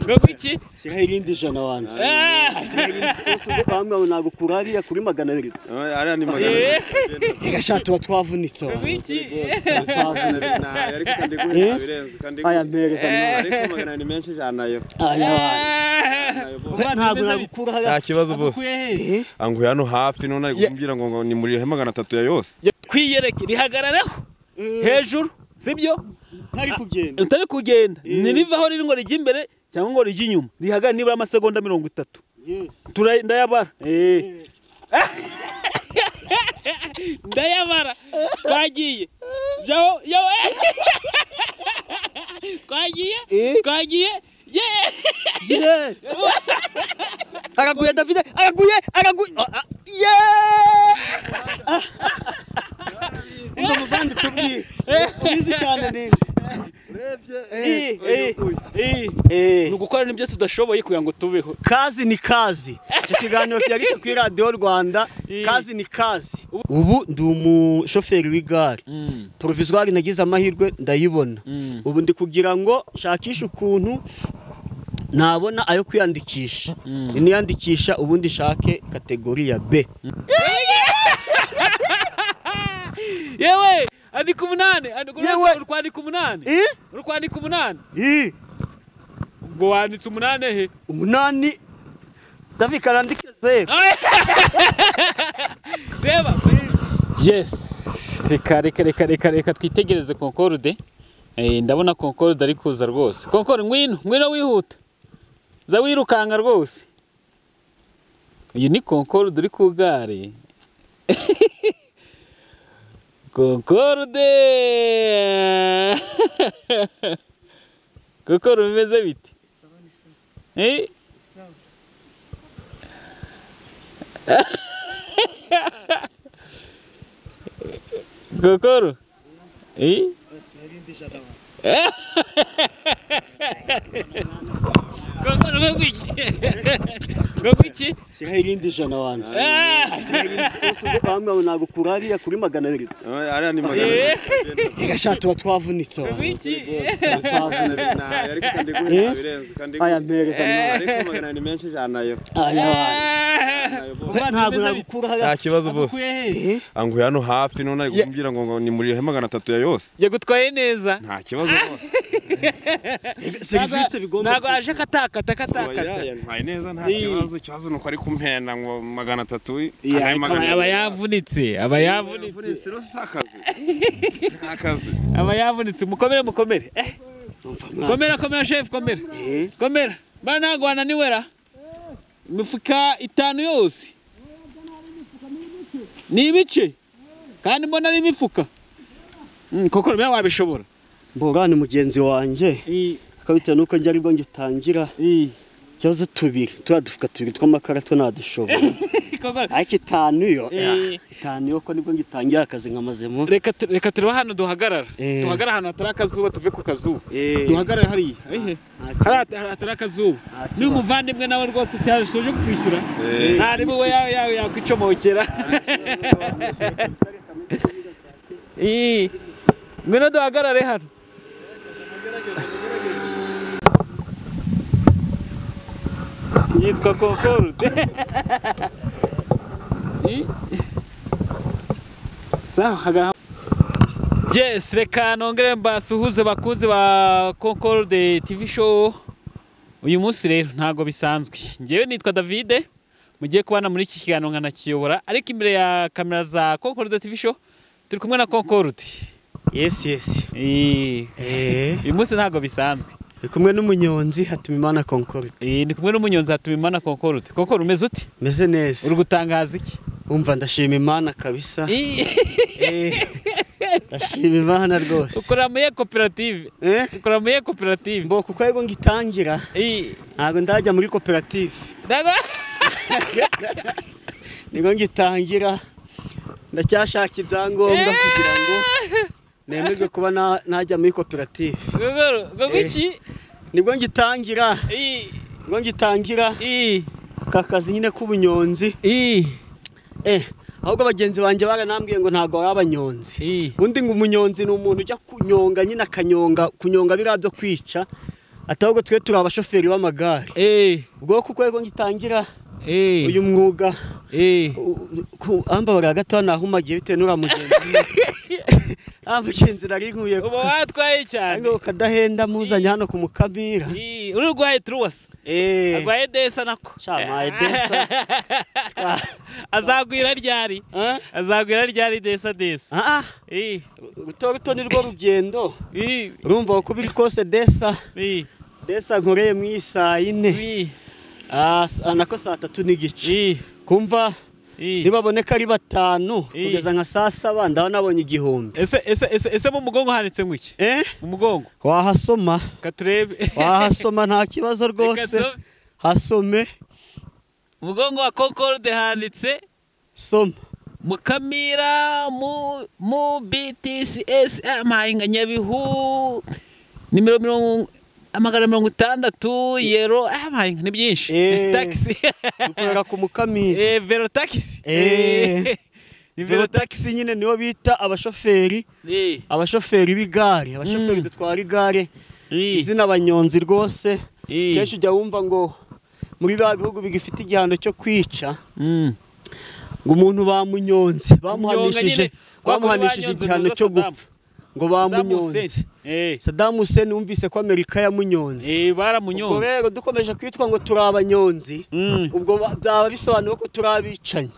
Ngo iki? Shyiraho irindi jana wanjye. Bamwe nagukura hariya kuri 200. Ariya ni 200. Reka sha, tuba twavunitse wa. Ngo iki? Ariko kandi birenze kandi. Aya mpereza mwana. Ariko 200 ni menshi cyane ayo. Aya wanjye. Ntabwo nagukura hariya. Nta kibazo bose. Akuye he? Anguye hano hafi none ari kumbwira ngo ni muri 300 ya yose. Twiyereke, rihagarareho hejuru, sibyo? Ntari kugenda. Utari kugenda, ntirivaho riri ngo rijye imbere cyangwa ngo rijye inyuma, rihagarare nibura amasegonda 30. Ndayabara. Ndayabara. Twagiye, jaho yawe, twagiye, twagiye. Yes. Araguye David, araguye, araguye. Yeah! Ngo muvandi tubwiye. Ubizi cyane nini. Ni ugukora n'ibyo tudashoboye kugira ngo tubeho. Kazi ni kazi. Icyo kiganiro kiyagisha kuri Radio Rwanda, kazi ni kazi. Ubu ndi umushoferi w'igare. Provisoire nagize amahirwe ndayibona. Ubu ndi kugira ngo nshakishe ukuntu nabona ayo kwiyandikisha. Niyandikisha ubundi nshake catégorie ya B. Yewe, andika 8, andika. Yewe. Uri kwandika 8? Eh? Uri kwandika 8? Eh. Ngo wanditse 8 he? 8. David karandike 0. Reba. Yes, reka reka reka reka reka twitegereze Concorde. Ndabona Concorde ari kuza rwose. Concorde, ngwino, ngwino wihuta. Za wirukanka rwose. Uyu ni Concorde uri ku gare. Concorde. Concorde, bimeze bite? Eh? Kokoro? Eh? Kokoro, ngo iki? Ngo iki? Shyiraho irindi jana wanjye. Bamwe nagukura hariya kuri 200. Ariya ni 200. Reka sha, tuba twavunitse wa. Ngo iki? Ariko kandi birenze kandi. Aya mpereza mwana. Ariko 200 ni menshi cyane ayo. Aya wanjye. Ntabwo nagukura hariya. Nta kibazo bose. Akuye he? Anguye hano hafi none ari kumbwira ngo ni muri 300 ya yose. Yagutwaye neza. Nta kibazo rwose. Serivisi bigomba. Ntabwo aje katakata katakata. Yantwaye neza, nta kibazo. Ikibazo nuko ari kumpenda ngo 300. Aba yavunitse, aba yavunitse. Rero si akazi, nta kazi. Aba yavunitse. Mukomere, mukomere. Komera, komera chef, komera. Komera. Bana, ntabwo wananiwe ra? Imifuka 5 yose. Ni ibice. Kandi mbona ari imifuka. Koko rero wabishobora. Mbora ni mugenzi wanjye. Akabitewe nuko njye aribwo ngitangira. Ikibazo tubiri, turiya dufuka tubiri tw'amakara two ntadushobora. Koko Ariko 5 yo, 5 yo ko nibwo ngitangira akazi nkamazemo. Reka turebe hano duhagarara. Duhagarara ahantu hatari akazuba, tuve ku kazuba. Duhagarare hariya. Ehe. Hariya hatari akazuba. Ni umuvandimwe nawe rwose, si yaje kukwishyura. Ntari we yawe yakwicomokera. Ngwino duhagarare hano. Yitwa Concorde. Sawa, hagarara. Yes, reka nongere mbasuhuze bakunzi ba Concorde TV show. Uyu munsi rero ntago bisanzwe. Ngewe nitwa Davide, mugiye kubana muri iki kiganiro nkanakiyobora, ariko imbere ya kamera za Concorde TV show turi kumwe na Concorde. Yes. Uyu munsi ntago bisanzwe. Ndi kumwe n'umunyonzi Hatumimana Concorde. Ndi kumwe n'umunyonzi Hatumimana Concorde. Concorde, umeze ute? Meze neza. Uri gutangaza iki? Umva, ndashima Imana kabisa. Ndashima Imana rwose. Ukora muri koperative? Eh? Ukora muri koperative? Mbo kuko aribwo ngitangira. Ntabwo ndajya muri koperative. Ntago. Nibwo ngitangira. Ndacyashaka ibyangombwa kugira ngo nemerwe kuba najya muri koperative. Ngo iki? Nibwo ngitangira. Nibwo ngitangira. Aka kazi nyine k'ubunyonzi. Ahubwo bagenzi banjye baranambwiye ngo ntago ari abanyonzi. Undi ngo umunyonzi ni umuntu ujya kunyonga nyine akanyonga, kunyonga biriya byo kwica, atahubwo twe turi abashoferi b'amagare. Ubwo kuko rero ngitangira uyu mwuga ambabara gato nahumagiye bitewe n'uriya mugenzi. Mugenzi nari nkuye uba watwaye cyane ngo kadahenda muzanye hano ku Mukamira. Uri guhaye truwasa agwaye desa nako shamaye desa azagwira ryari azagwira ryari desa desa ruto ruto ni rwo rugendo. Urumva uko biri kose desa desa nkoreye mu isaa 4 nako saa 3:15 kumva nibaboneka ari 5 kugeza nka saa 7 ndabona nabonye 1000. Ese mu mugongo handitse ngo iki? Mu mugongo wahasoma katurebe. Wahasoma nta kibazo rwose, hasome. Mugongo wa Concorde handitse soma Mukamira mu BTCS amahinga Nyabihu nimero 560 yero amahinga ni byinshi taxi dukorera ku Mukamira Vero taxi ni Vero taxi nyine niyo bita abashoferi abashoferi b'igare, abashoferi dutwara igare izina abanyonzi rwose. Kenshi ujya wumva ngo muri ba bihugu bigifite igihano cyo kwica ngo umuntu bamunyonze bamuhanishije igihano cyo gupfa ngo bamunyonze. Saddam Hussein wumvise ko Amerika yamunyonze. Baramunyonze. Ubwo rero dukomeje kwitwa ngo turi abanyonzi, ubwo byaba bisobanuye ko turi abicanyi.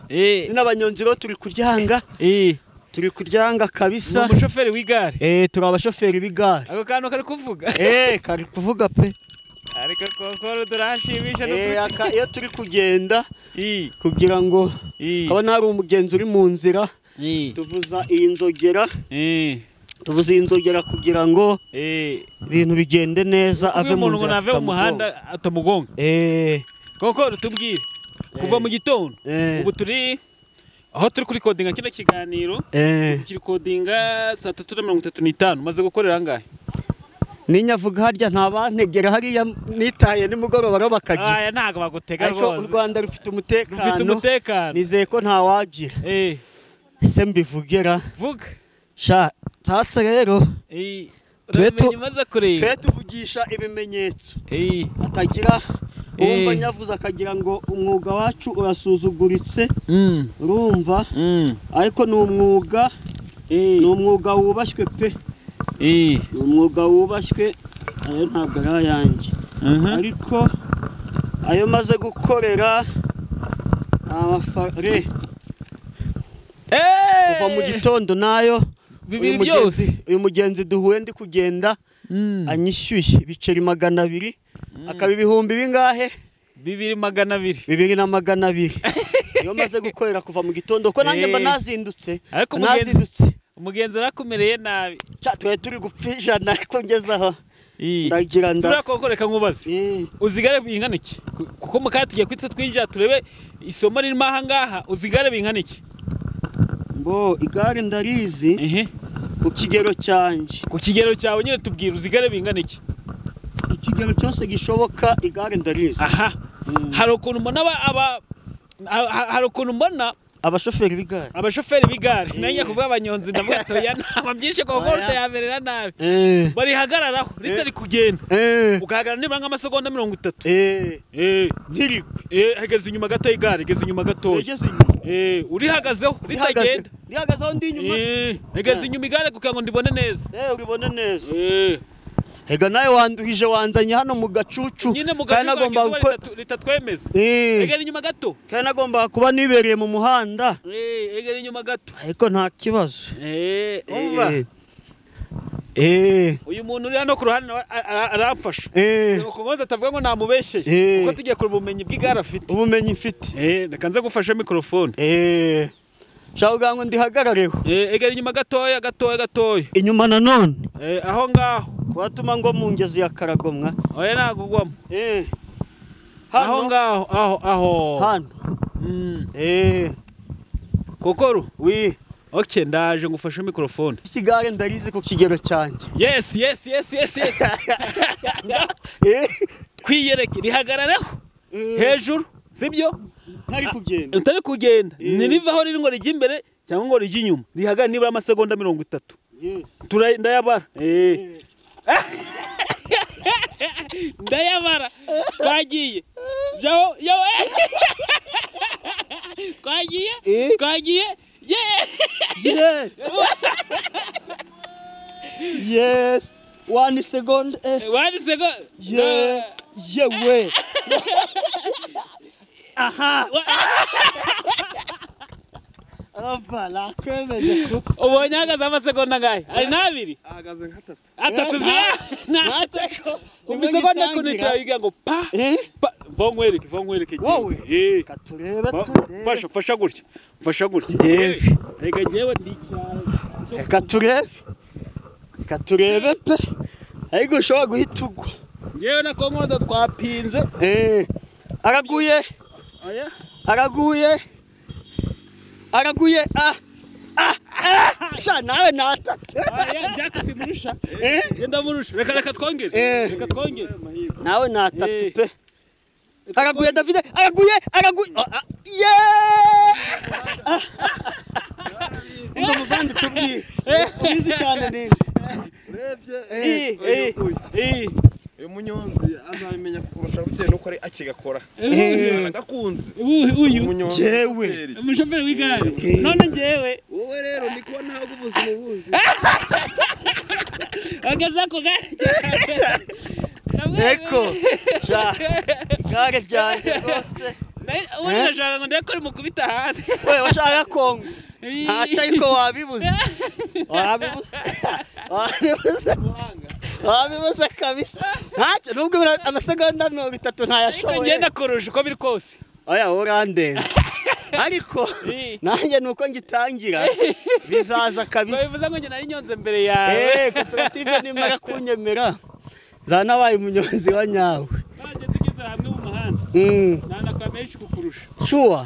Zina abanyonzi rero turi kuryanga. Turi kuryanga kabisa. Umushoferi w'igare. Turi abashoferi b'igare. Ako kantu kari kuvuga. Kari kuvuga pe. Ariko Concorde turashimisha no iyo turi kugenda kugira ngo kabona hari umugenzi uri mu nzira tuvuza iyi nzogera. Tuvuze inzogera kugira ngo ibintu bigende neza ave mu nzira ave mu muhanda atamugonga. Concorde tubwire kuva mu gitondo ubu turi aho turi kuri codinga kino kiganiro kiri codinga saa 3:35 maze gukorera angahe? Ninyavuga harya nta bantegera hariya nitaye nimugoroba ro bakagira. Aya ntago bagutega rwose. U Rwanda rufite umutekano. Nizeye ko nta wagira. Se mbivugera. Vuga. Sha sasa rero twe tuvugisha ibimenyetso atagira uwumva nyavuze akagira ngo umwuga wacu urasuzuguritse. Urumva ariko ni umwuga ni umwuga wubashywe pe. Ni umwuga wubashywe, ayo ntabwo ari ayanjye ariko ayo maze gukorera amafare kuva mu gitondo nayo uyu mugenzi duhuye ndi kugenda anyishyuye ibiceri 200 akaba ibihumbi bingahe? 2200. 2200 iyo maze gukorera kuva mu gitondo ko nanjye mba nazindutse. Umugenzi arakumereye nabi. Twe turi gupfijana ariko ngeze aho ndagira nda. Turakokoreka nkubaze uzigare bingana iki? Kuko mukaya tugiye kwita twinjira turebe isomo ririmo aha ngaha, uzigare bingana iki? Mbo igare ndarizi ku kigero cyanjye. Ku kigero cyawe nyine tubwira uzigare bingana iki? Ikigero cyose gishoboka igare ndarizi. Aha. Hari ukuntu mbona hari ukuntu mbona abashoferi b'igare. Abashoferi b'igare. Nanjye kuvuga abanyonzi ndavuga toya nama byinshi Concorde yamerera nabi. Barihagararaho ritari kugenda. Ukahagarara nibura nk'amasegonda 30. Ntirigwe. Hageze inyuma gato y'igare, geze inyuma gato. Urihagazeho ritagenda. Rihagazeho ndi inyuma. Hageze inyuma igare kugira ngo ndibone neza. Uribone neza. Ega nawe wanduhije wanzanye hano mu gacucu. Nyine mu gacucu ritatwemeza. Egera inyuma gato. Kandi nagomba kuba nibereye mu muhanda. Egera inyuma gato. Ariko nta kibazo. Umva. Uyu muntu uri hano ku ruhande aramfasha. Uko atavuga ngo namubeshyeye. Kuko tugiye kureba ubumenyi bw'igare afite. Ubumenyi mfite. Reka nze gufasha microphone. Shaka ngo ndihagarareho. Egera inyuma gatoya gatoya gatoya. Inyuma nanone. Aho ngaho. Kwatuma ngo mu ngezi ya Karagomwa. Oya nagugwamo. Aho ngaho aho aho. Hano. Kokoru. Oui. Okay, ndaje ngufashe microphone. Ikigare ndarizi ku kigero cyanjye. Yes yes yes yes yes. Kwiyereke rihagarareho. Hejuru. Sibyo? Ntari kugenda. Utari kugenda. Nirivaho riri ngo rijye imbere cyangwa ngo rijye inyuma. Rihagarare nibura amasegonda 30. Yes. Ndayabara. Ndayabara. Twagiye. Jaho yo. Twagiye. Twagiye. Yeah. Yes. Yes. 1 second. 1 second. Yeah. Yeah we. Aha. Opa, kwemeje tu. Ubonye ahagaze amasegonda angahe? Ari n'abiri? Ahagaze nk'atatu. Atatu zi. Umusegonda kunita yiga ngo pa. Va nkwereke, va nkwereke. Wowe. Katurebe turebe. Fasha gutya. Fasha gutya. Reka njyewe ndi cyaro. Reka turebe. Reka turebe pe. Ariko ushobora guhita ugwa. Njyewe na Konkodo twapinze. Araguye. Oya. Araguye. Araguye. Ah. Ah. Sha nawe natatu. Oya, Jack simurusha. Genda murusha. Reka twongere. Reka twongere. Nawe natatu pe. Araguye David, araguye, araguye. Yeah! Ngo muvandi tubwiye. Ubizi cyane nini. Urebye uyu munyonzi azabimenya kurusha bitewe nuko ari akigakora. Agakunze. Uyu jewe. Umushoferi w'igare. None njyewe. Wowe rero ndi kubona ntabwo ubuzima ubuzi. Ageze ku gare. Eko. Ja. Igare ryanjye rwose. Ubundi ndashaka ngo ndekore mukubita hasi. We washaka kongo. Ntacyo ariko wabibuze. Wabibuze. Wabibuze. Wabibuze kabisa. Ntacyo nubwo amasegonda 30 ntayashoboye. Ariko ngenda kurusha uko biri kose. Oya urandenze. Ariko nanjye nuko ngitangira bizaza kabisa. Bivuze ngo njye nari nyonze mbere yawe. Koperative nimara kunyemera. Zanabaye umunyonzi wa nyawe. Nanjye tugeze hamwe mu muhanda. Nana menshi kukurusha. Sure.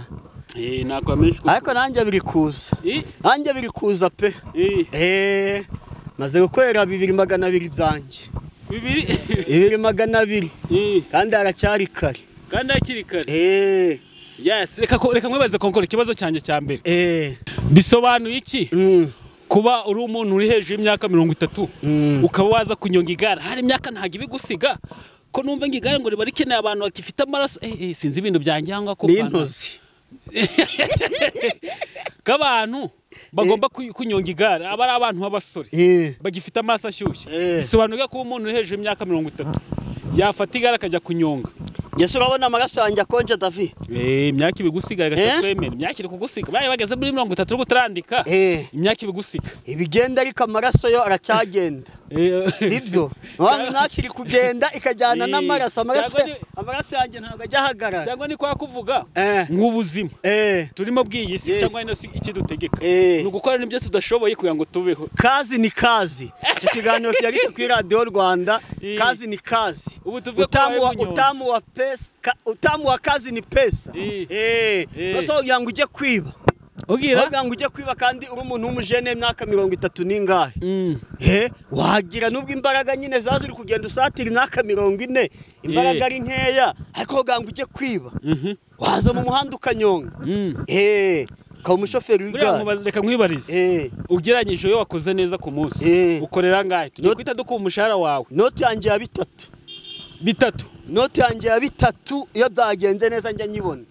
Nakwa menshi kukurusha. Ariko nanjye biri kuza. Nanjye biri kuza pe. Maze gukorera 2,200 byanjye. 2,200. Kandi aracyari kare. Kandi akiri kare. Yes, reka nkwibaze Konkoro ikibazo cyanjye cya mbere. Bisobanuye iki? Kuba uri umuntu uri hejuru y'imyaka 30 ukaba waza kunyonga igare. Hari imyaka ntago ibigusiga. Ko numva ngo igare ngo riba rikeneye abantu bakifite amaraso. Sinzi ibintu byanjye cyangwa ko n'intozi. Kabantu bagomba kunyonga igare aba ari abantu b'abasore bagifite amaraso ashyushye. Bisobanuye ko umuntu uri hejuru y'imyaka 30 yafata igare akajya kunyonga. Yesu urabona amaraso yanjye akonje David. Imyaka ibigusiga reka twemere. Imyaka iri kugusiga. Baye bageze muri 30 uri gutarandika. Imyaka ibigusiga. Ibigenda ariko amaraso yo aracyagenda. Sibyo? Wanga imyaka iri kugenda ikajyana n'amaraso. Amaraso yanjye ntabwo ajya ahagarara. Cyangwa ni kwa kuvuga nk'ubuzima. Turimo bw'iyi si cyangwa ino si ikidutegeka. Ni ugukora n'ibyo tudashoboye kugira ngo tubeho. Kazi ni kazi. Icyo kiganiro cyari kuri Radio Rwanda. Kazi ni kazi. Utamu wa pesa, utamu wa kazi ni pesa. Nose kugira ngo ujye kwiba. Ugira ngo ujye kwiba kandi uri umuntu w'umujene imyaka 30 n'ingahe. Wagira nubwo imbaraga nyine zazo uri kugenda usatira imyaka 40, imbaraga ari nkeya, ariko kugira ngo ujye kwiba. Waza mu muhanda ukanyonga. Ukaba umushoferi w'igare. Reka nkwibarize. Ugereranyije iyo wakoze neza ku munsi. Ukorera angahe? Tugiye kwita dukuba umushahara wawe. Noti yanjye ya 3. 3. Noti yanjye ya 3 iyo byagenze neza njya nyibona.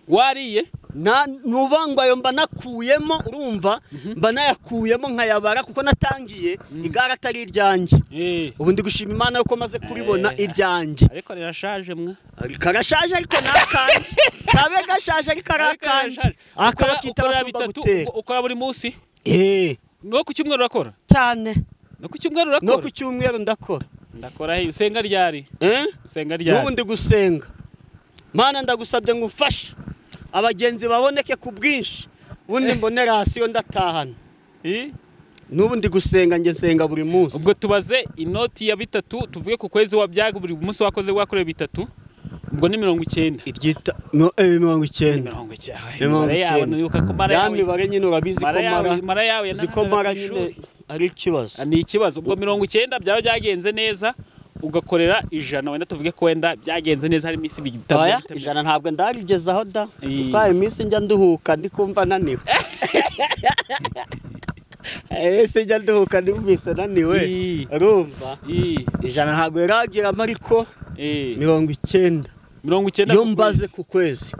Wariye? Na nuvangwa ayo mba nakuyemo urumva mba nayakuyemo nkayabara kuko natangiye igare atari iryanjye. Ubu ndi gushima Imana yuko maze kuribona iryanjye. Ariko rirashaje mwa. Karashaje ariko nakanje. Kabe gashaje ariko arakanje. Akaba kita basumba guteka. Ukora buri munsi? No ku cyumweru urakora? Cyane. No ku cyumweru urakora? No ku cyumweru ndakora. Ndakora he? Usenga ryari? Usenga ryari? N'ubu ndi gusenga. Mana ndagusabye ngo umfashe. Abagenzi baboneke ku bwinshi. Ubundi mbone rasiyo ndatahana. N'ubu ndi gusenga nge nsenga buri munsi. Ubwo tubaze inoti ya 3 tuvuge ku kwezi wabyaga buri munsi wakoze wakoreye 3. Ubwo ni 90. Iryita 90. 90. Ya mibare nyine urabizi ko mara yawe ziko mara nyine ari ikibazo. Ni ikibazo. Ubwo 90 byaba byagenze neza Ugakorera 100 wenda tuvuge ko wenda byagenze neza hari iminsi Oya, 100 ntabwo ndarigezaho da. Kuko ayo minsi njya nduhuka ndi kumva naniwe. Ese njya nduhuka ndumvise naniwe. Urumva? 100 ntabwo iragiramo ariko 90. 90 yo mbaze ku kwezi.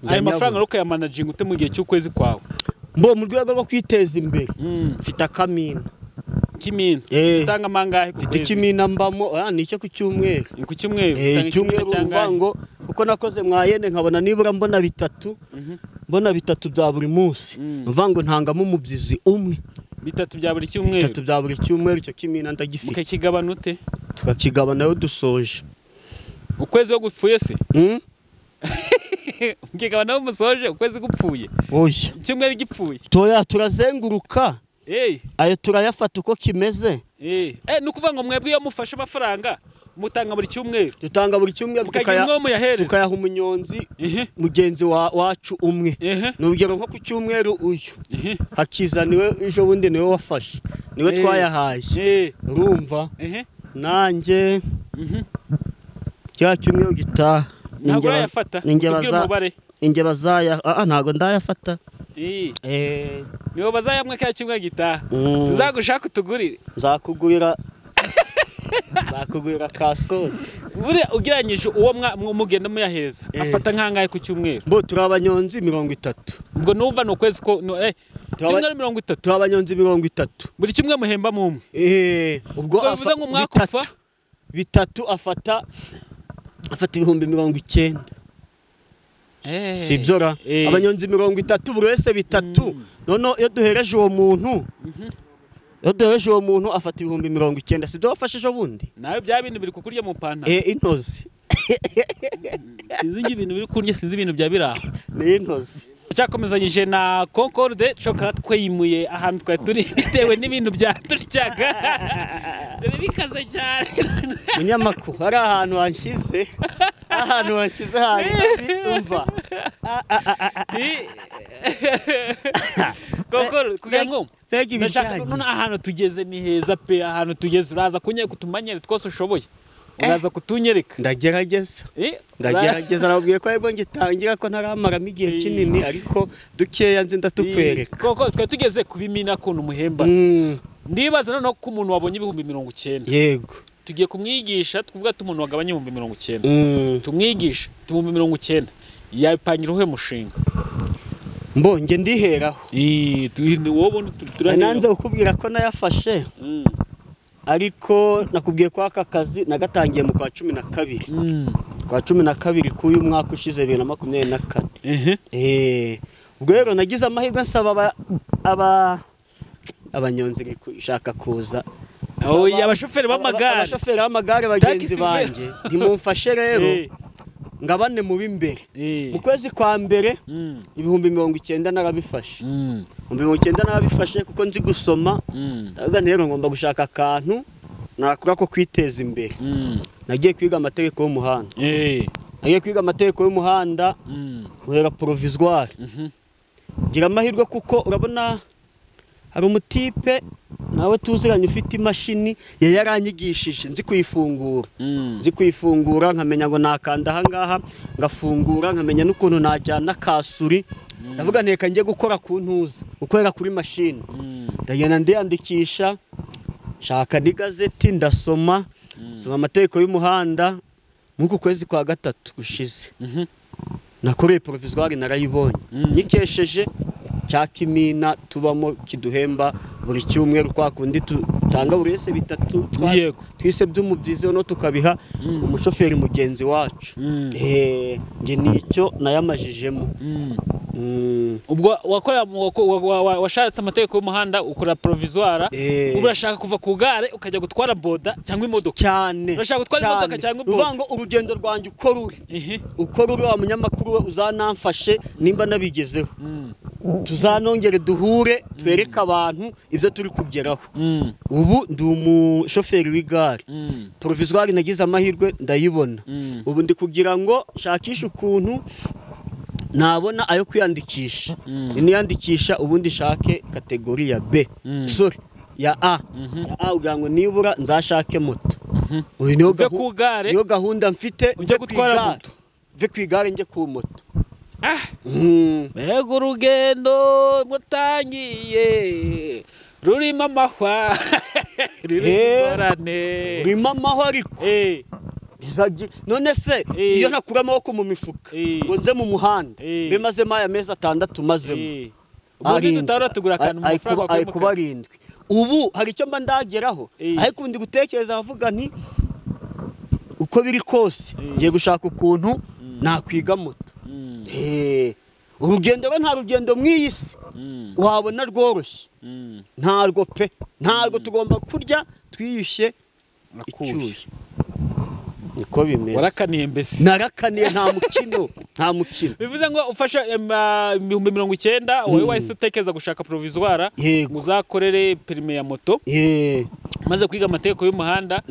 Ayo mafaranga ruka ya managing ute mu gihe cy'ukwezi kwawe? Mbo mu rwego rwo kwiteza imbere. Mfite akamina. Kimina. Utanga mangahe ku kwezi? Mfite ikimina mbamo, ni icyo ku cyumweru. Ku cyumweru. Utanga cyangwa ngo uko nakoze mwayene nkabona nibura mbona bitatu. Mbona bitatu bya buri munsi. Mvuga ngo ntangamo umubyizi umwe. Bitatu bya buri cyumweru. Bitatu bya buri cyumweru icyo kimina ndagifite. Mukakigabana ute? Tukakigabana yo dusoje. Ukwezi wo gupfuye se? Mukigabana yo musoje ukwezi gupfuye. Oya. Icyumweru gipfuye. Toya turazenguruka. Ayo turayafata uko kimeze. Nukuvuga ngo mwebwe iyo mufashe amafaranga mutanga buri cyumweru. Dutanga buri cyumweru tukayaha umunyonzi mugenzi wacu umwe. Nurugero nko ku cyumweru uyu hakiza niwe ejo bundi niwe wafashe. Niwe twayahaye. Urumva? Nanjye cya cyumweru gitaha. Ntabwo urayafata. Ninjye bazaya ntabwo ndayafata. Nibo bazayamwe ka cyumweru gitaha. Tuzagushaka utugurire. Nzakugurira. Nzakugurira kasoda. Bure ugeranyije uwo mugenda muyahereza afata nkangaye ku cyumweru? Mbo turi abanyonzi 30. Ubwo numva no kwezi ko cyumweru 30. Turi abanyonzi 30. Buri kimwe muhemba mumwe. Ubwo bivuze ngo umwaka ufa bitatu afata 90,000. Sibyo ra? Abanyonzi 30 buri wese bitatu. Noneho iyo duhereje uwo muntu iyo muntu afata 90,000. Sibyo wafashe ejo bundi? Nawe bya bintu biri kukurya mu pantaro. Intozi. Sinzi ibintu biri kurya, sinzi ibintu bya biraho. Ni intozi. Cyakomezanyije na Concorde Chocolate twimuye ahantu twari turi bitewe n'ibintu byaturyaga. Dore bikaze cyane. Munyamakuru hari ahantu wanshyize. Ahantu wanshyize hari umva. Concorde kugira ngo ndashaka none ahantu tugeze ni heza pe, ahantu tugeze uraza kunyereka utumanyere twose ushoboye. Uraza kutunyereka. Ndagerageza. Ndagerageza nabwiye ko aribwo ngitangira ko ntaramaramo igihe kinini ariko dukeya nzi ndatukwereka. Koko twe tugeze kubimina kuntu muhemba. Ndibaza noneho ko umuntu wabonye 90,000. Yego. Tugiye kumwigisha tukuvuga ati umuntu wagabanye 90,000. Tumwigisha 90,000. Yapangira uhe mushinga? Mbonge ndiheraho. Wowe turahera. Nanze kukubwira ko nayafashe. Ariko nakubwiye ko aka kazi nagatangiye mu kwa 12. Kwa 12 kuyu mwaka ushize 2024. Ubwo rero nagize amahirwe nsaba abanyonzi gushaka kuza. Oya abashoferi b'amagare. Abashoferi b'amagare bagenzi banjye ntimumfashe rero ngabane mu b'imbere. Mu kwezi kwa mbere 90,000 narabifashe. 90,000 narabifashe kuko nzi gusoma. Ndavuga rero ngomba gushaka akantu nakora ko kwiteza imbere. Nagiye kwiga amategeko y'umuhanda. Nagiye kwiga amategeko y'umuhanda nkorera provisoire. Ngira amahirwe kuko urabona hari umutipe nawe tuziranye ufite imashini yaranyigishije nzi kuyifungura. Nzi kuyifungura nkamenya ngo nakanda aha ngaha ngafungura nkamenya n'ukuntu najyana kasuri. Ndavuga nteka ngiye gukora ku ntuza gukorera kuri mashini. Ndagenda ndiyandikisha nshaka n'igazeti ndasoma soma amategeko y'umuhanda mu kwezi kwa gatatu gushize. Nakoreye provisoire narayibonye. Nyikesheje cya kimina tubamo kiduhemba buri cyumweru kwa kundi tutanga buri wese bitatu twise by'umubyizi no tukabiha umushoferi mugenzi wacu. Nge nicyo nayamajijemo. Ubwo wakora washatse amategeko y'umuhanda ukora provisoire, urashaka kuva ku gare ukajya gutwara boda cyangwa imodoka cyane. Urashaka gutwara imodoka cyangwa boda. Uvuga ngo urugendo rwanjye uko ruri uko ruri wa munyamakuru we uzanamfashe nimba nabigezeho. Tuzanongere duhure twereke abantu ibyo turi kugeraho. Ubu ndi umushoferi w'igare. Provisoire nagize amahirwe ndayibona. Ubu ndi kugira ngo nshakishe ukuntu nabona ayo kwiyandikisha. Niyandikisha ubundi shake kategori ya B. Sorry, ya A. Ya A ugira ngo nibura nzashake moto. Uyu niyo Uve ku gare, niyo gahunda mfite. ujye Mve ku gutwara igare. moto. Mve ku igare njye ku moto. Ah, mbega urugendo mutangiye rurimo amahwa, rurimo ingorane. Rurimo amahwa ariko none se iyo ntakura amaboko mu mifuka ngo nze mu muhanda bimazemo aya mezi 6 mazemo ubundi tutahora tugura akantu mu mafaranga ari kuba 7. Ubu hari icyo mba ndageraho, ariko ndi gutekereza avuga nti uko biri kose ngiye gushaka ukuntu nakwiga moto. Urugendo rwo nta rugendo mw'iyi si wabona rworoshye, ntarwo pe, ntarwo. Tugomba kurya twiyushye icyuya, niko bimeze. Warakaniye mbese? Narakaniye, nta mukino, nta mukino. Bivuze ngo ufasha 90,000 wowe wahise utekereza gushaka provisoire ngo uzakorere perime ya moto. Maze kwiga amategeko y'umuhanda,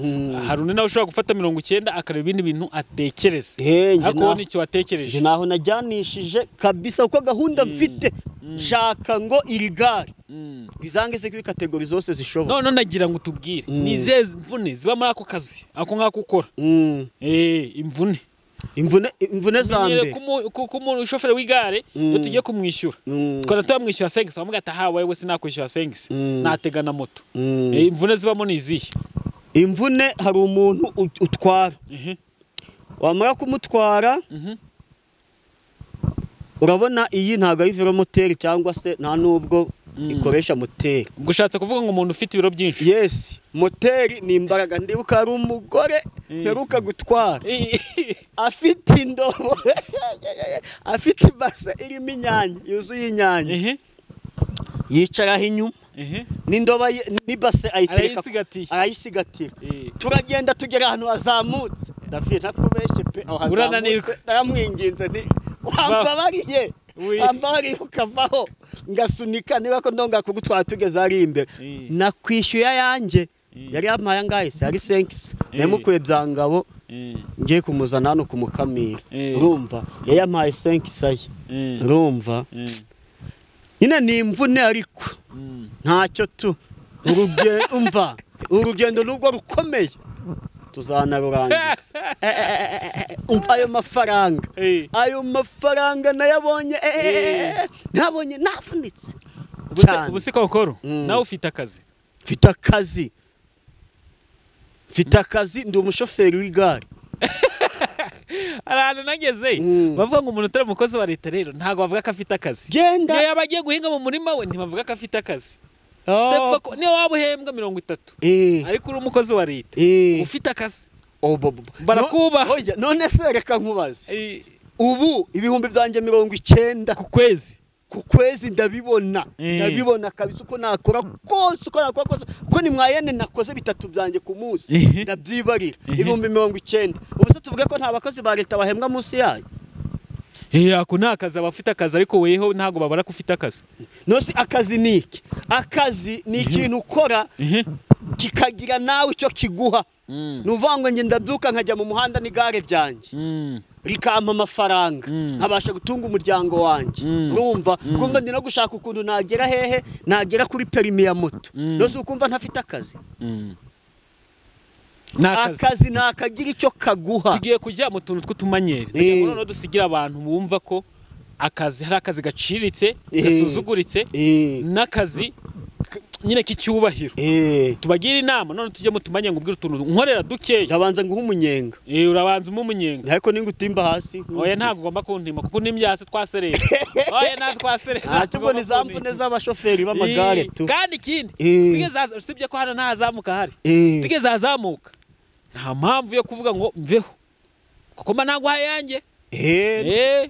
hari undi nawe ushobora gufata 90 akareba ibindi bintu atekereza. Ariko wowe nicyo watekereje? Naho najyanishije kabisa, uko gahunda mfite nshaka ngo iri gare rizangize kuri kategori zose zishoboka. None nagira ngo tubwire ni izihe mvune ziba muri ako kazi ako ngako ukora? Imvune imvune za mbere kuko umushoferi w'igare iyo tugiye kumwishyura twara twamwishyura 5 bamuga ati aha wewe sinakwishyura 5 natega na moto. Imvune zibamo ni izihe? Imvune hari umuntu utwara, wamara kumutwara urabona iyi ntago ari velomoteri cyangwa se nta nubwo ikoresha moteri. Gushatse kuvuga ngo umuntu ufite ibiro byinshi. Yes, moteri ni imbaraga. Ndibuka ari umugore heruka gutwara afite indobo, afite ibase irimo inyanya yuzuye inyanya, yicaraho inyuma n'indobo n'ibase ayitereka arayisigatira. Turagenda tugera ahantu hazamutse, David ntakubeshye pe, aho hazamutse naramwinginze nti wambabariye, wambabariye ukavaho ngasunika niba ko ndonga kugutwara tugeze ari imbere. Nakwishyuye ayanjye yari yampaye angahe se? Ari 5 namukuye byangabo ngiye kumuzana hano kumukamira, urumva yayampaye 5 saye, urumva nyine ni imvune ariko ntacyo tu umva urugendo nubwo rukomeye tuzanarurangiza. Umva ayo mafaranga, ayo mafaranga nayabonye, nabonye navunitse. Ubu se Konkoro nawe ufite akazi? Mfite akazi, mfite akazi, ndi umushoferi w'igare. Ahantu nageze bavuga ngo umuntu utari umukozi wa leta rero ntago bavuga ko afite akazi. Genda iyo yaba agiye guhinga mu murima we ntibavuga ko afite akazi. Niyo waba uhembwa 30 ariko uri umukozi wa leta ufite akazi barakubaha. None se reka nkubaze, ubu ibihumbi byanjye 90 ku kwezi, ku kwezi ndabibona, ndabibona kabisa uko nakora kose, uko nakora kose, uko ni mwayene nakoze 3 byanjye ku munsi ndabyibarira 90,000. Ubu se tuvuge ko nta bakozi ba leta bahembwa munsi yayo? Ako ni akazi, abafite akazi ariko weho ntago babara ko ufite akazi. Nose akazi ni iki? Akazi ni ikintu ukora kikagira nawe icyo kiguha. Nuvuga ngo njye ndabyuka nkajya mu muhanda n'igare ryanjye rikampa amafaranga nkabasha gutunga umuryango wanjye, urumva kumva ndi no gushaka ukuntu nagera hehe, nagera kuri perimi ya moto. Nose ukumva ntafite akazi? Akazi nakagira icyo kaguha. Tugiye kujya mu tuntu tw'utumanyeri kugira ngo dusigira abantu bumva ko akazi hari akazi gaciritse gasuzuguritse n'akazi nyine k'icyubahiro. Tubagira inama none tujye mu tumanye ngo ubwire utuntu nkorera dukeya. Ndabanza nguha umunyenga. Urabanza umunyenga. Ariko ninga utimba hasi. Oya ntabwo ugomba kuntima kuko untimye hasi twaserera. Oya nta twaserera. Ntacyo ni za mvune z'abashoferi b'amagare tu. Kandi ikindi tugeze usibye ko hano ntazamuka hari. Tugeze ahazamuka nta mpamvu yo kuvuga ngo mveho kuko mba naguhaye yanjye.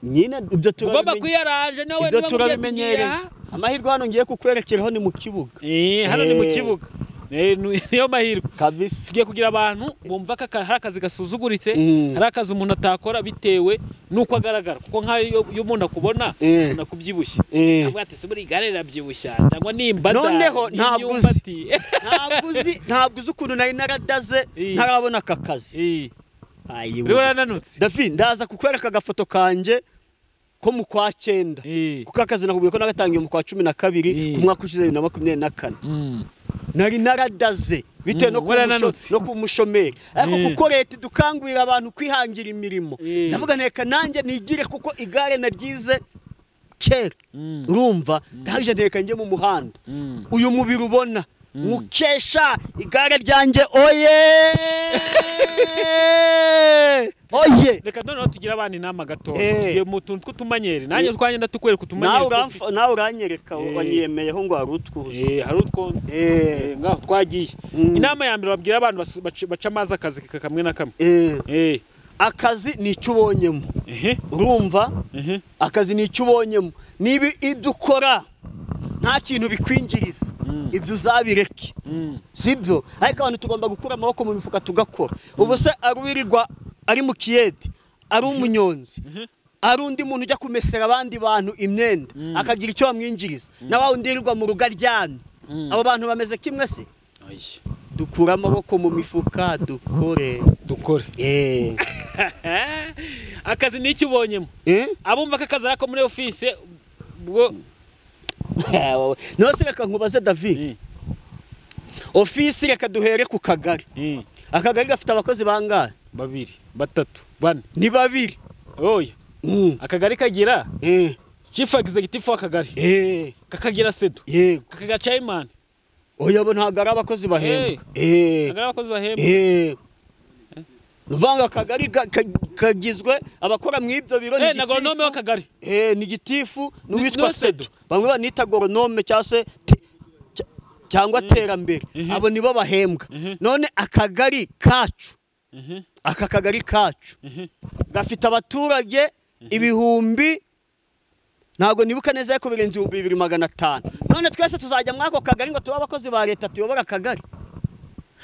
Nyine ibyo tugomba kwiyaranje nawe niba turabimenyereye. Amahirwe hano ngiye kukwerekeraho ni mu kibuga. Hano ni mu kibuga. Niyo mahirwe kabisa. Tugiye kugira abantu bumva ko hari akazi gasuzuguritse, hari akazi umuntu atakora bitewe nuko agaragara, kuko nkayo iyo umuntu akubona unakubyibushye avuga ati se muri igare rirabyibushya cyangwa nimbada. Noneho ntabwo uzi ukuntu nari naradaze ntarabona aka kazi. Uri warananutse David, ndaza kukwereka agafoto kanjye ko mu kwa 9 kuko akazi nakubwiye ko nagatangiye mu kwa 12 ku mwaka ushize 2024. Nari naradaze bitewe no kumushomeri ariko kuko leta dukangurira abantu kwihangira imirimo ndavuga nteka nanjye nigire kuko igare naryize kera urumva ndaje nteka njye mu muhanda uyu mubiri ubona mukesha igare ryanjye oye oye. Reka noneho tugira abana inama gato tugiye mu tuntu tw'utumanyeri nanjye twanye ndatukwereka utumanyeri nawe uranyereka wanyemeyeho ngo hari utwuzi hari utwonzi ngaho twagiye. Inama ya mbere babwira abantu baca amazi akazi kamwe na kamwe. Akazi ni icyo ubonyemo urumva akazi ni icyo ubonyemo niba ibyo ukora nta kintu bikwinjiriza ibyo uzabireke sibyo ariko abantu tugomba gukura amaboko mu mifuka tugakora. Ubu se aruwirirwa ari mu kiyede ari umunyonzi ari undi muntu ujya kumesera abandi bantu imyenda akagira icyo bamwinjiriza na wa undi yirirwa mu rugo aryamye abo bantu bameze kimwe se? Dukura amaboko mu mifuka dukore dukore. Akazi ni icyo ubonyemo abumva ko akazi arako muri office ubwo nose reka nkubaze David office reka duhere ku kagari. Akagari gafite abakozi bangahe? 2 3 4 ni 2. Oya akagari kagira chief executive w'akagari kakagira sedo kakagira chairman. Oya bo ntago ari abakozi bahembwa. Ntago ari abakozi bahembwa. Nuvanga akagari kagizwe abakora mu ibyo biro ni agoronome w'akagari ni gitifu n'uwitwa sedo bamwe banita agoronome cyangwa cyangwa terambere abo nibo bahembwa. None akagari kacu aka kagari kacu gafite abaturage ibihumbi ntago nibuka neza ariko birenze 2500. None twese tuzajya mwako kagari ngo tuba abakozi ba leta tuyobora akagari?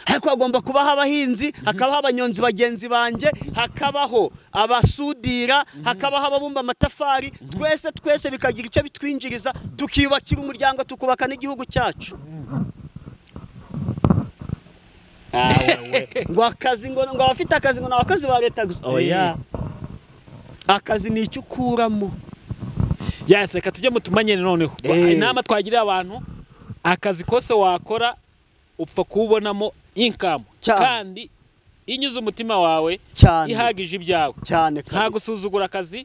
Ariko hagomba kubaho abahinzi hakabaho abanyonzi bagenzi banjye hakabaho abasudira hakabaho ababumba amatafari twese twese bikagira icyo bitwinjiriza tukiyubakira umuryango tukubaka n'igihugu cyacu. Ngo akazi ngo abafite akazi ngo n'abakozi ba leta gusa. Oya akazi ni icyo ukuramo. Yes, reka tujye mutumanyere noneho. Inama twagirira abantu akazi kose wakora upfa kubonamo income kandi inyuze umutima wawe ihagije ibyawe nta gusuzugura akazi.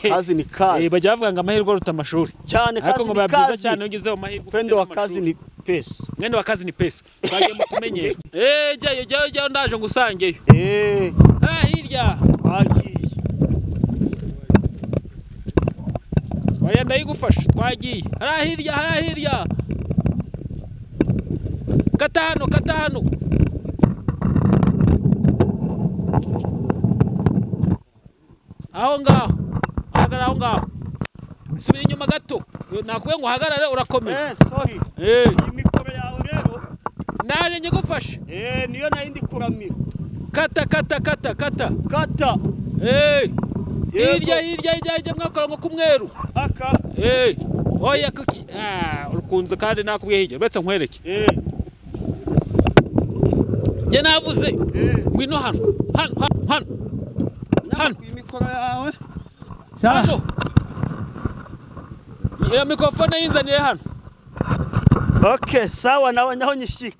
Kazi ni kazi. Bajya bavuga ngo amahirwe aruta amashuri cyane. Ariko ngo biba byiza cyane ugezeho amahirwe. Mwendo wa kazi ni pesa. Mwendo wa kazi ni pesa. Twagiye mutumenyere. Jyayo jyayo jyayo ndaje ngusangeyo. Hirya twagiye. Oya ndayigufasha twagiye. Hariya hirya hariya hirya. Kata hano kata hano. Aho ngaho hagarara aho ngaho. Subira inyuma gato nakubwiye ngo uhagarare urakomeye. Sorry. Imikoro yawe rero naje nyigufashe. Niyo nari ndi kuramira. Kata kata kata kata kata. Hirya hirya hirya hirya mwakarongo k'umweru aka. Oya kuki urukunze kandi nakubwiye hirya uretse nkwereke. Njye navuze ngwino hano hano hano hano imikoro yawe hano. Iyo mikrofone yinzanire hano. Okay sawa nawe nyaho nyishyira.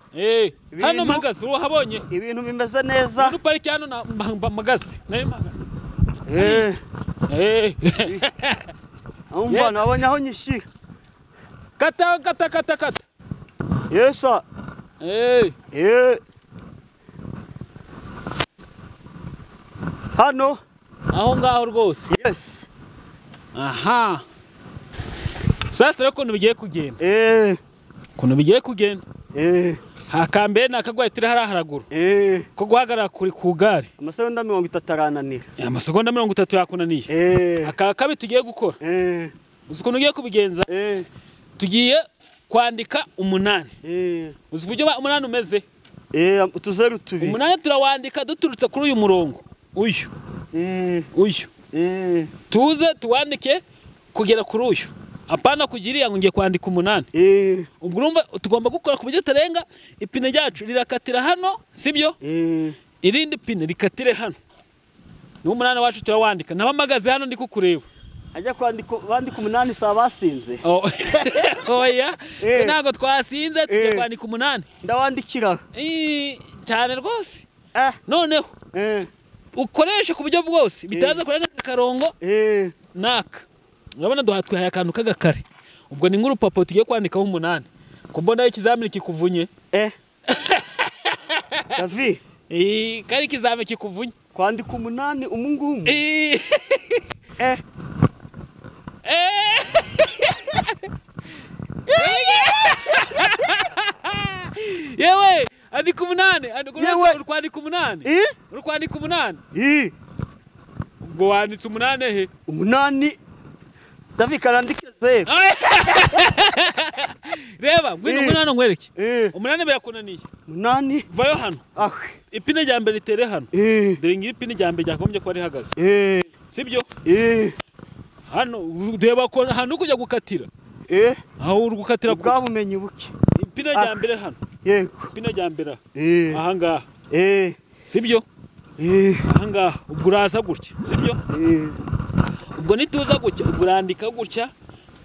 Hano mpagaze uhabonye ibintu bimeze neza. Hano pariki hano na mpagaze nayo mpagaze. Umva nabonye aho nyishyira. Kata kata kata kata. Yesa. Hano aho ngaho rwose. Yes. Aha. Sasa rero kuntu bigiye kugenda. Kuntu bigiye kugenda. Hakambere nakagwaye turi hara haraguru. Ko guhagarara kuri ku gare. Amasegonda 30 arananira. Amasegonda 30 yakunaniye. Aka kabi tugiye gukora. Uzi ukuntu ugiye kubigenza? Tugiye kwandika 8. Uzi uburyo 8 umeze? Utuzeru tubiri. 8 turawandika duturutse kuri uyu murongo. Uyu. Uyu. Tuze tuwandike kugera kuri uyu. Apana kugiriya ngo ngiye kwandika 8. Ubwo urumva tugomba gukora ku buryo tarenga ipine ryacu rirakatira hano, sibyo? Irindi pine rikatire hano. Ni umunani wacu turawandika. Nabamagaze hano ndi kukureba. Ajya kwandika bandika umunani saa basinze. Oya, ntago twasinze tugiye kwandika umunani. Ndawandikira. Cyane rwose. Noneho ukoreshe ku buryo bwose bitaza kurenga akarongo naka. Urabona duhatwihaye akantu k'agakare. Ubwo ni nk'urupapuro tugiye kwandikaho umunani. Kumbona ikizamini kikuvunye. Davi. Kari ikizamini kikuvunye. Kwandika umunani umungumu. Yewe, andika umunani, andika kwandika umunani. Uri kwandika umunani? Ubwo wanditse umunani he? Umunani. Davi karandike 0. Reba, ngwino umunani nkwereke. Umunani birakunaniye. Umunani. Vayo hano. Ipine rya mbere ritere hano. Dore ngira ipine rya mbere ryagombye kuba rihagaze. Sibyo? Hano reba ko hano kujya gukatira. Aho uri gukatira bwa bumenyi buke. Ipine rya mbere hano. Yego. Ipine rya mbere. Aha ngaha. Sibyo? Aha ngaha ubwo uraza gutya. Sibyo? Ubwo nituza gutya ubwo urandika gutya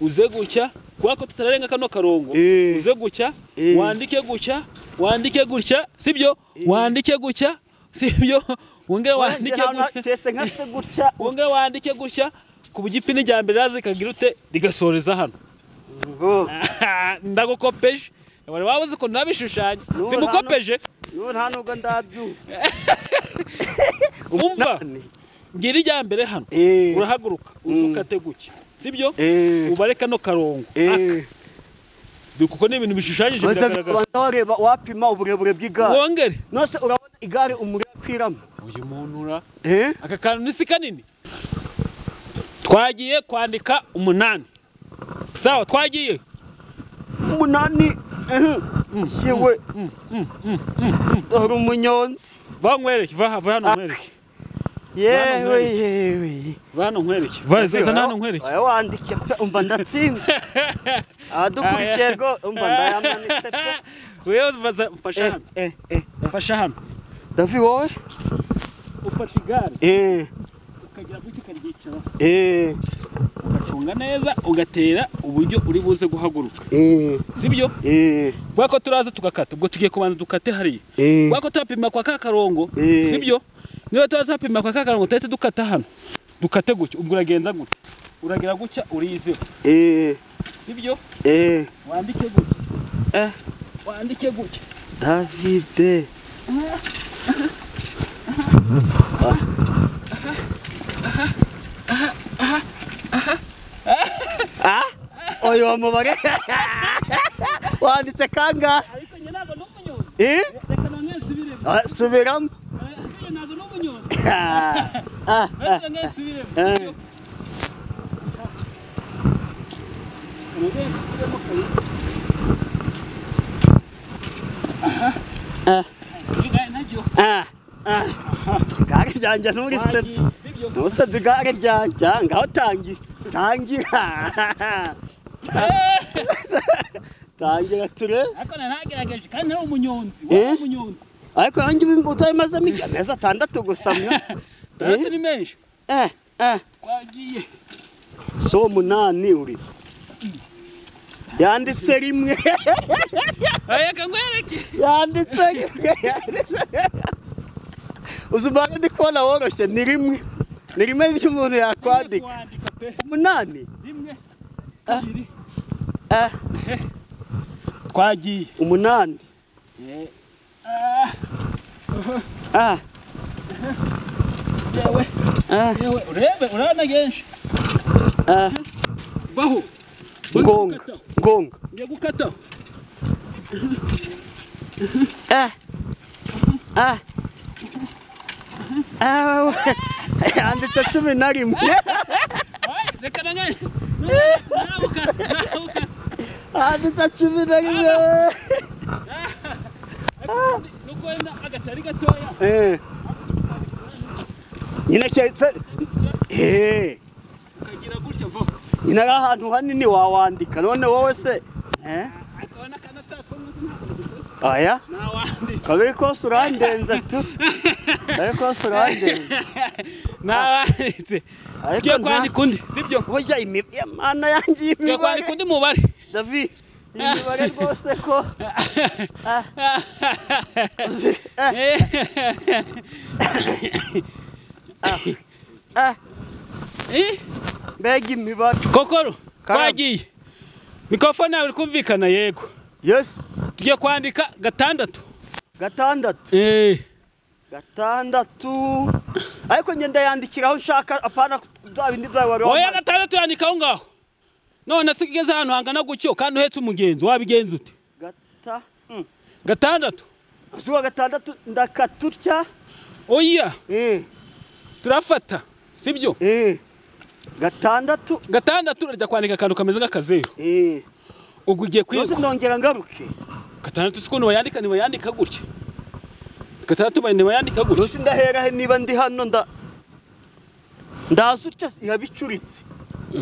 uze gutya kuko tutararenga kano karongo uze gutya wandike gutya wandike gutya sibyo wandike gutya sibyo wongere wandike gutya nka se gutya wongere wandike gutya ku buryo ipine rya mbere raza ikagira ute rigasoreza hano. Ndagukopeje wari wabuze ukuntu nabishushanya simukopeje nta nubwo ndabyumva. Umva ngira ijya mbere hano urahaguruka uzukate gutya sibyo ubare kano karongo kuko ni ibintu bishushanyije biragaragara. Banza wareba wapima uburebure bw'igare wongere nose urabona igare umuriro akwiramo uyu muntu ura aka kantu ni si kanini. Twagiye kwandika umunani. Sawa twagiye umunani. Yewe dore umunyonzi. Va nkwereke va hano nkwereke. Yewe yewe. Va hano nkwereke. Va zana hano nkwereke. Oya wandike umva ndatsinze. Adukurikiye rwo umva ndayamanitse pe. Wewe mfasha hano. Mfasha hano. Davi wowe ufata igare. Ukagira gutya ukaryicara. Ugacunga neza ugatera uburyo uri buze guhaguruka. Sibyo? Kubera ko turaza tugakata ubwo tugiye kubanza dukate hariya. Kubera ko turapima kwa kakarongo. Sibyo? Niba turapima kwa kakarongo tuhite dukata hano. Dukate gutya ubwo uragenda gutya. Uragira gutya urizeho. Sibyo? Wandike gutya. Wandike gutya. Davide. Oyo mubare wanditse kanga ariko njye ntago n'umunyonzi. Reka none nsubiremo. Subiramo. Njye ntago n'umunyonzi. Reka none nsubiremo. Igare ryanjye nturisebye. Ntusebye igare ryanjye ngaho tangira. Tangira. Tangira ture. Ariko nagerageje kandi nari umunyonzi. Wowe umunyonzi. Ariko yanjye utayimazemo amezi 6 gusa mwa. 6 ni menshi. Twagiye. So 8 uri. Yanditse rimwe. Reka nkwereke. Yanditse rimwe. Uzubanga ndi kubona woroshye ni rimwe. Ni rimwe ry'umuntu yakwandika. 8. Rimwe. Kabiri. Twagiye. 8. Yewe. Yewe urebe urabona genshi. Baho. Ngonga. Ngonga. Ngiye gukata. Yanditse 11. Reka nange. Nabukase, nabukase. Yanditse 11. Nuko wenda agatari gatoya. Nyine cyetse. Ukagira gutya vuba. Nyine ari ahantu hanini wawandika none wowe se. Akabona kana tako ntabwo. Aya Nawanditse. Kabiri kose urandenza tu. Kabiri kose urandenza. Nawanditse. Tugiye kwandika undi, sibyo? Burya imana yanjye Tugiye imibare. kwandika undi mubare. David, imibare rwose ko mbega imibare. Kokoro, twagiye. Mikrofone yawe iri kumvikana yego. Yes. Tugiye kwandika 6. 6. 6. Ariko ngenda yandikiraho nshaka apana bya bindi byawe wari. Oya 6 yandikaho ngaho. None se igeze ahantu hangana gutyo kandi uhetse umugenzi wabigenza ute? 6. Zuwa 6 ndakaturya. Oya. Turafata, sibyo? 6. 6 urajya kwandika akantu kameze nk'akazeru. Ubwo ugiye kwiga. Nongera ngaruke. 6 siko ntiwayandika ntiwayandika gutya. 6 ntiwayandika gutya. Rusi ndahera he niba ndi hano ndaza utya yabicuritse.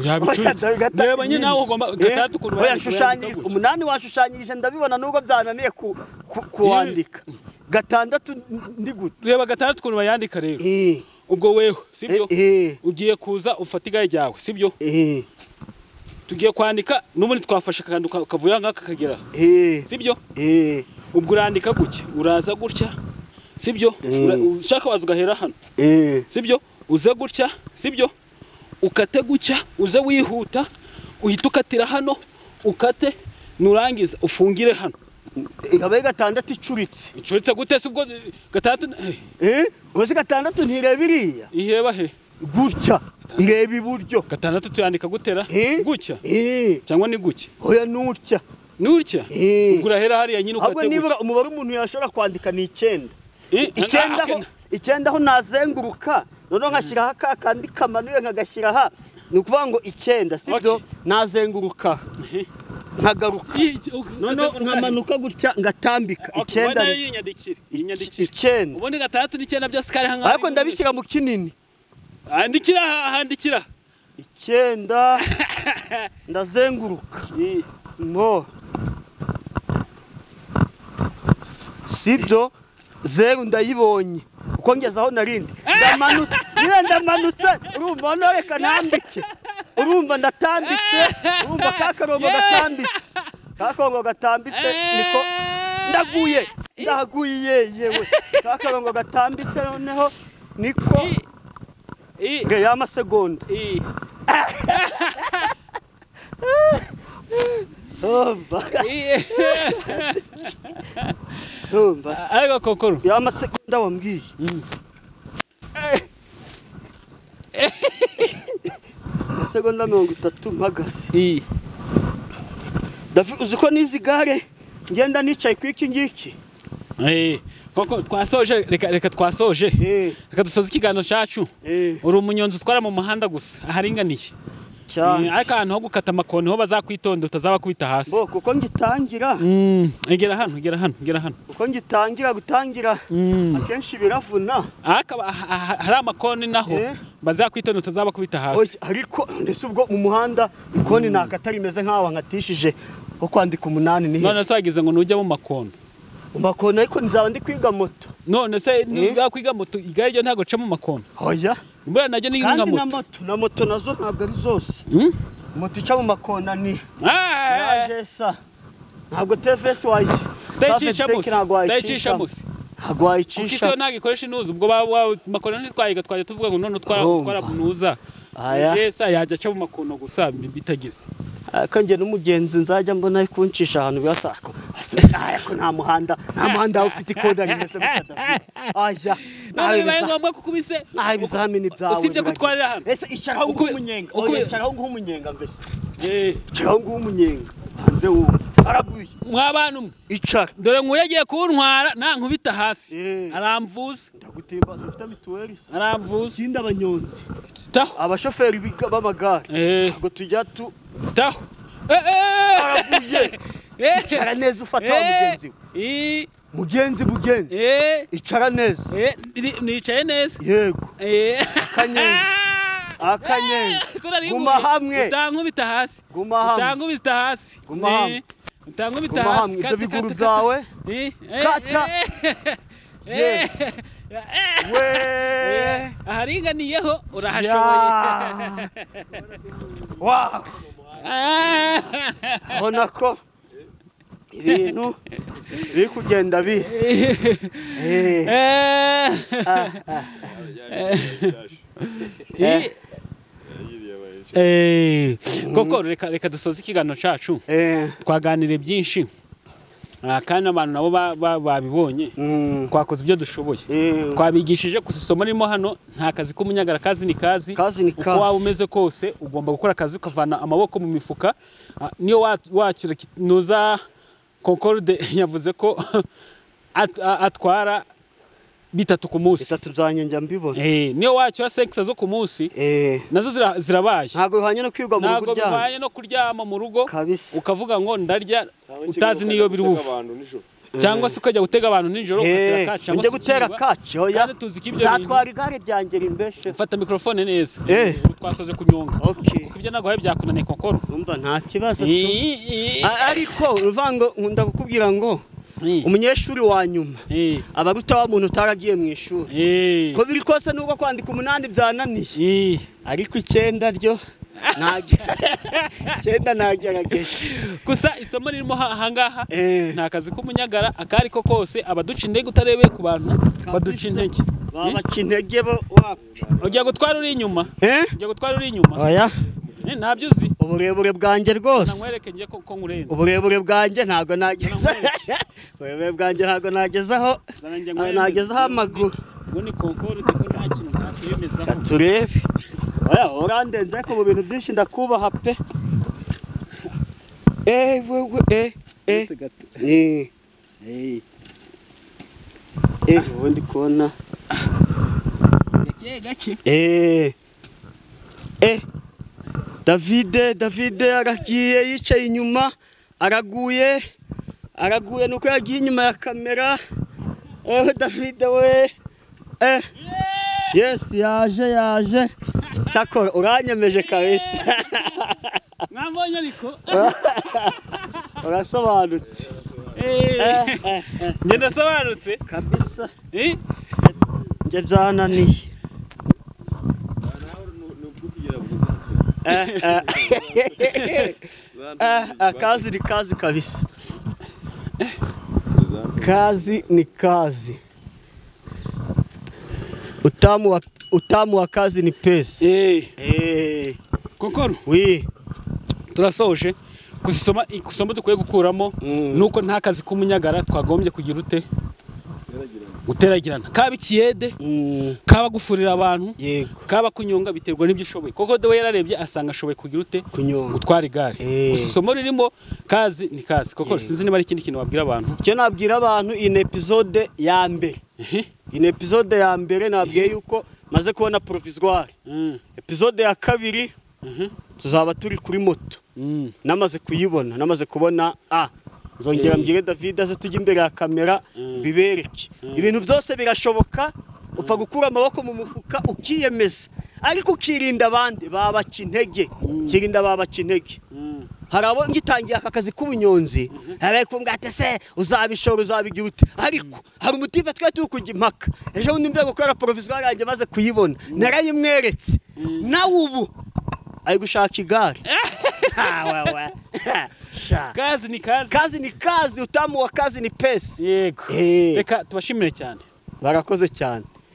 Yabicuritse. Reba nyine nawe ugomba 6 ukuntu wayashushanyiriza. 8 washushanyirije ndabibona nubwo byananiye kuwandika. 6 ndi gute. Reba 6 ukuntu bayandika rero. Ubwo weho sibyo? Ugiye kuza ufata igare ryawe sibyo? Tugiye kwandika n'ubundi twafashe akantu kavuye ngaka kagera. Sibyo? Ubwo urandika gutya, uraza gutya. Sibyo? Ushaka waza ugahera hano. Sibyo? Uze gutya, sibyo? Ukate gutya, uze wihuta, uhita ukatira hano, ukate nurangiza ufungire hano. Ikabaye 6 icuritse. Icuritse gute se ubwo 6? Uzi 6 ntireba iriya. Iheba he? Gutya. Ireba iburyo. 6 tuyandika gutera? Gutya. Cyangwa ni gutya? Oya nutya. Nutya? Ubwo urahera hariya nyine ukate gutya. Ahubwo nibura umubare umuntu yashobora kwandika ni 9. 9 aho nazenguruka, noneho nkashyiraho aka kandi kamanuye nkagashyira aha. Ni ukuvuga ngo 9 sibyo? Nazenguruka. Nkagaruka. Noneho nkamanuka gutya ngatambika 9. Yinyandikire. Yinyandikire. 9. Ubundi 6 n'9 byose kari hanga. Ariko ndabishyira mu kinini. Andikira, handikira. 9 ndazenguruka. Ngo. Sibyo? 0 ndayibonye. Uko ngezaho narindi. Ndamanutse. Nyine ndamanutse. Urumva no reka ntambike. Urumva ndatambitse. Urumva kakarongo gatambitse. Kakarongo gatambitse niko ndaguye. Ndaguye yewe. Kakarongo gatambitse noneho niko nge ya masegonda. Urumva. Ariko Kokoro. Ya masegonda wambwiye. Segonda 30 mpagaze. David uzi ko nizi gare ngenda nicaye ku iki ngiki. Koko twasoje reka twasoje. Reka dusoze ikiganiro cyacu. Uri umunyonzi utwara mu muhanda gusa aharinganiye. Cyane. Ariko ahantu ho gukata amakoni ho bazakwitonda utazabakubita hasi. Bo kuko ngitangira. Egera hano, egera hano, egera hano. Kuko ngitangira gutangira akenshi biravuna. Akaba hari amakoni naho bazakwitonda utazabakubita hasi. Ariko ndetse ubwo mu muhanda ikoni nakatari imeze nkaho nkatishije ho kwandika 8 ni he. None se wagize ngo nujya mu makono. Mu makono ariko nzaba ndi kwiga moto. None se nuzaba kwiga moto igare ryo ntago ca mu makono. Oya. Mbona najyo ni nka moto. Kandi na moto nazo ntabwo ari zose. Moto ica mu makona ni Jesa. Ntabwo TVS wayicisha. Ndayicisha musi. Ntabwo wayicisha. Kuko isi yo ntabwo ikoresha inuza ubwo makona ntitwayiga twajya tuvuga ngo none utwara nuza. Jesa yajya aca mu makono gusa bitagize. Ariko njye n'umugenzi nzajya mbona ari kuncisha ahantu birasako. Ariko nta muhanda ufite ikoda rimeze gutya David. Aya. None bibaye ngombwa kukubise. Ibizamini byawe. Usibye kutwarira hano. Ese icaraho nguha umunyenga. Oya icaraho nguha umunyenga mbese. Icaraho nguha umunyenga. Hanze wowe. Araguye. Mwabana umwe. Icara. Dore nkuye agiye kuntwara nankubita hasi. Aramvuza. Ndagutimba ufite mituweli. Aramvuza. Sinda abanyonzi. Taho. Abashoferi b'amagare. Ntabwo tujya tu Taho. Araguye. Icara neza ufata wa mugenzi we. Mugenzi. Icara neza. Nicaye neza. Yego. Akanyenga. Guma hamwe. Utankubita hasi. Guma hamwe. Utankubita hasi. Guma hamwe. Utankubita Guma hasi. hamwe, ibyo Kata, biguru kata, kata. byawe. Kata. Kata. Yes. We. Aharinganiyeho urahashoboye. Wow. Ubona ko ibintu biri kugenda bisa. Koko reka dusoze ikiganiro cacu. Twaganiriye byinshi. Kandi abantu nabo babibonye. Twakoze ibyo dushoboye. Twabigishije kusisoma ririmo hano, nta kazi k'umunyagara, kazi ni kazi. Uko waba umeze kose ugomba gukora akazi ukavana amaboko mu mifuka. Niyo wakira nuza Concorde yavuze ko atwara bitatu ku munsi. Bitatu byanjye njya mbibona. Niyo wakira 5 zo ku munsi. Nazo zirabaye. Ntago bihanye no kwirwa mu rugo. Ntago bihanye no kuryama mu rugo. Ukavuga ngo ndarya utazi niyo biri buve. Cyangwa se ukajya gutega abantu nijoro ugatera kaci cyangwa se gutera kaci. Oya. Zatwara igare ryanjye rimbeshe. Fata microphone neza. Twasoze kunyonga. Kuko ibyo naguhaye byakunaniye Konkoro. Umva nta kibazo tu. Ariko uvango nkunda kukubwira ngo umunyeshuri wa nyuma abaruta wa muntu utaragiye mu ishuri. Ko biri kose nubwo kwandika 8 byananiye. Ariko 9 ryo 9 nagerageje. Gusa isomo ririmo ahangaha nta kazi k'umunyagara akari ko kose abaduca intege utarebeye ku bantu baduca intege. Babaca intege bo wapi. Ugiye gutwara uri inyuma? Ugiye gutwara uri inyuma? Oya. Ntabyo uzi. Uburebure bwanjye rwose. Nankwereke ngiye ko nkurenze. Uburebure bwanjye ntago nageza. Uburebure bwanjye ntago nagezaho. Nagezaho amaguru. Ngo ni Concorde ko nta kintu nakwemezaho. Turebe. Oya urandenze ko mu bintu byinshi ndakubaha pe. Wewe Ni. Ubundi kubona. Gake gake. Davide aragiye yicaye inyuma, araguye nuko yagiye inyuma ya kamera. Davide we. Yes, yaje. Cyakora uranyemeje kabisa. Mwambonye ariko. Urasobanutse. Nge ndasobanutse kabisa. Nge byananiye. Kazi ni kazi kabisa. Kazi ni kazi. Utamu wa kazi ni pesa. Kokoro. Oui. Turasoje kusoma ikusoma dukwiye gukuramo nuko nta kazi k'umunyagara twagombye kugira ute guteragirana. Kaba ikiyede, kaba gufurira abantu, kaba kunyonga biterwa n'ibyo ushoboye. Koko de we yararebye asanga ashoboye kugira ute gutwara igare. Gusa isomo ririmo kazi ni kazi. Koko sinzi niba ari ikindi kintu wabwira abantu. Icyo nabwira abantu in episode ya mbere. In episode ya mbere nabwiye yuko maze kubona provisoire. Episode ya kabiri tuzaba turi kuri moto. Namaze kuyibona, namaze kubona nzongera mbwire David aze tujye imbere ya kamera bibereke. Ibintu byose birashoboka, upfa gukura amaboko mu mufuka ukiyemeza. Ariko ukirinda abandi babaca intege. Kirinda babaca intege. Hari abo ngitangiye aka kazi k'ubunyonzi, hari kumbwa ati se uzabishora uzabigira ute. Ariko hari umutipe twe tukujya impaka. Ejo bundi mvuye gukora provisoire yanjye maze kuyibona, narayimweretse. Nawe ubu ari gushaka igare. Wewe. Kazi ni kazi. Kazi ni kazi, utamu wa kazi ni pesa. Yego. Reka tubashimire cyane. Barakoze cyane.